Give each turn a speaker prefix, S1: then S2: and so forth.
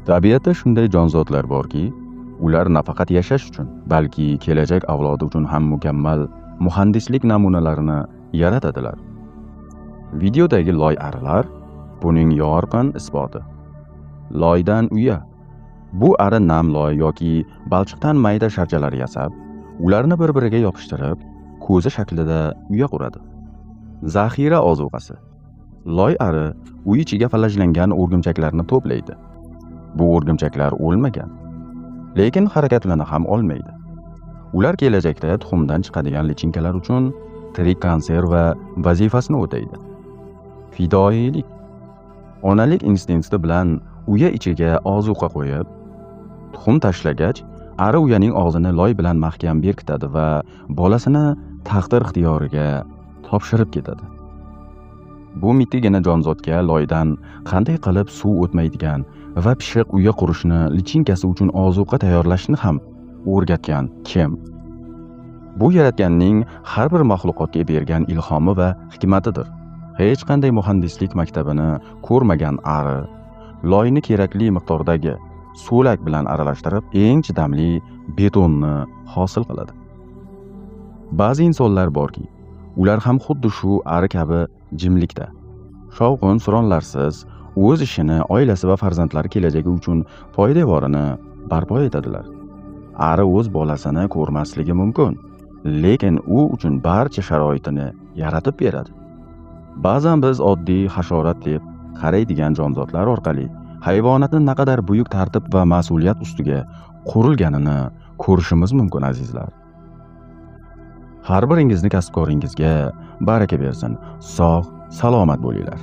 S1: Tabiatda shunday jonzotlar borki, ular nafaqat yashash uchun, balki kelajak avlodi uchun ham mukammal muhandislik namunalarini yaratadilar. Videodagi loy arilar buning yorqin isboti. Loydan uya. Bu ari nam loy yoki balchiqdan mayda sharchalar yasab, ularni bir-biriga yopishtirib, ko'za shaklida uya quradi. Zaxira ozuqasi. Loy ari uy ichiga falajlangan o'rgimchaklarni to'playdi. Bu o'rgimchaklar o'lmagan, lekin harakatlana ham olmaydi. Ular kelajakda tuxumdan chiqadigan lichinkalar uchun tirik konserva vazifasini o'taydi. Fidoyilik. Onalik instinkti bilan uya ichiga ozuqa qo'yib, tuxum tashlagach, ari uyaning og'zini loy bilan mahkam berkitadi va bolasini taqdir ixtiyoriga topshirib ketadi. Bu mitigina jonzotga loydan qanday qilib suv o'tmaydigan va pishiq uya qurishni, lichinkasi uchun ozuqa tayyorlashni ham o'rgatgan kim? Bu yaratganning har bir maxluqotga bergan ilhomi va hikmatidir. Hech qanday muhandislik maktabini ko'rmagan ari loyni kerakli miqdordagi so'lak bilan aralashtirib, eng chidamli betonni hosil qiladi. Ba'zi insonlar borki, ular ham xuddi shu ari kabi jimlikda, shovqin suronlarsiz o'z ishini, oilasi va farzandlari kelajagi uchun poydevorini barpo etadilar. Ari o'z bolasini ko'rmasligi mumkin, lekin u uchun barcha sharoitini yaratib beradi. Ba'zan biz oddiy hasharot deb qaraydigan jonzotlar orqali hayvonotni naqadar buyuk tartib va mas'uliyat ustiga qurilganini ko'rishimiz mumkin, azizlar. Har biringizni kasbkoringizga baraka bersin. Sog', salomat bo'linglar.